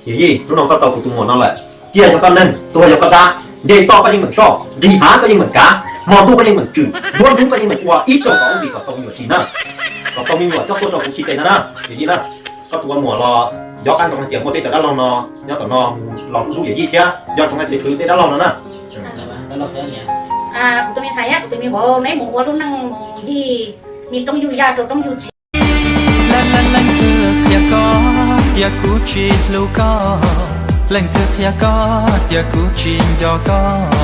Yawm yij, hnub no koj tau kuv tus muam no lawm, cia yog koj neeg, tuag yog koj dab, nce toj koj yeej meem soj, nqis hav koj yeej meem kav, hmo ntuj koj yeej meem tswm, nruab hnub koj yeej meem ua ib zaug kom ua li kom tau me nyuam tsis na, kom tau me nyuam coj tuaj rau kuv khi tes no na. Yawm yij na, koj tus ua muam los nco qab ntsoov hais tias muaj peb cov dab laug no nyob tom no mus los hlub hlub yawm yij thiab nco ntsoov hais tias tshuav yus tej dab laug no na. Kuv tus me ntxhais thiab kuv tus me vauv neb mus ua lub neej mus yig, me roob yug yaj rau roob yug tsev. Leej twg qhia koj tias kuv tsis hlub koj? Leej twg qhia koj tias kuv tsis nco koj?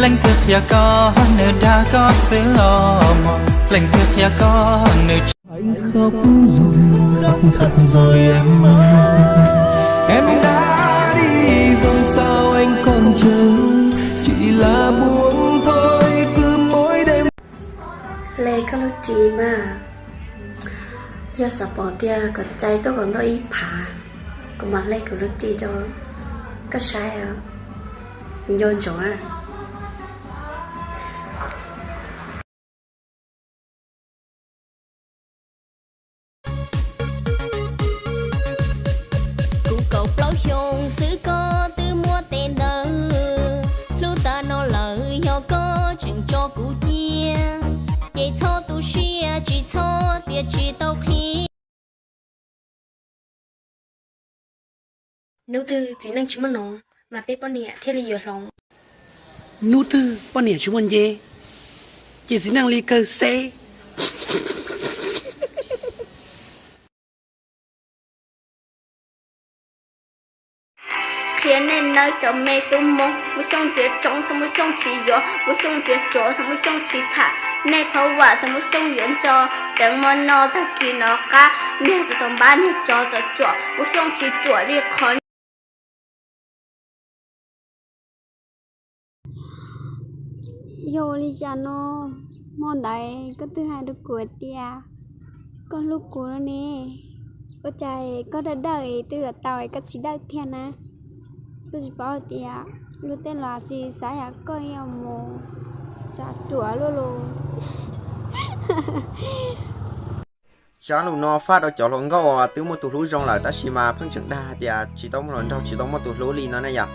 Leej twg qhia koj nws dag koj xwb os mog? Leej twg qhia koj nws tsis Anh khóc rồi, khóc thật rồi em ơi. Em đã đi rồi sao anh còn chờ, chỉ là buồn thôi, cứ mỗi đêm. Hle koj lub ris mas, yog xav pom tias kom cai tuaj kom ntau ib phav, kuv mam hle kuv lub ris rau koj saib os. Nco ntsoov na. Kuv kaum plaub xyoo xwb koj twb muab tes ntawd, hlub tas no lawm yog koj tseem tso kuv cia, ces txhob tu siab tsis txhob tias tsis tau qhia. Hnub twg txiv neej tsis muaj noov, mas peb poj niam thiaj li yuav hloov. Hnub twg poj niam tsis muaj nce, ces txiv neej li kawg xeb. Qhia nej nawb cov me tub Hmoob, muaj xyoo txiav tsoov xwb muaj xyoo tsis yuav, muaj xyoo txiav tsuav xwb muaj xyoo tsis tham. Nej txhob vam txog muaj xyoo yuav nco, teev muaj no tag kis no qab, niag txiv tau npab niag tsov tau tsuam, muaj xyoo tsis ruam li qhov. Yog ua li cas no, hmo ntawd koj twb hais rau kuv tias koj hlub kuv no ne, ua cas koj dawb dawb twb yuav tau koj tsis dawb thiab na. Koj tsis paub hais tias luag tej los tsis xav yam koj yuav mus tsa ruam luaj los. Tsab lus no faj rau cov hluas nkauj uas twb muaj tus hlub zoo lawm tab sis mas pheej tseem dag hais tias tsis tau muaj hluas nraug tsis tau muaj tus hlub li no ne yom.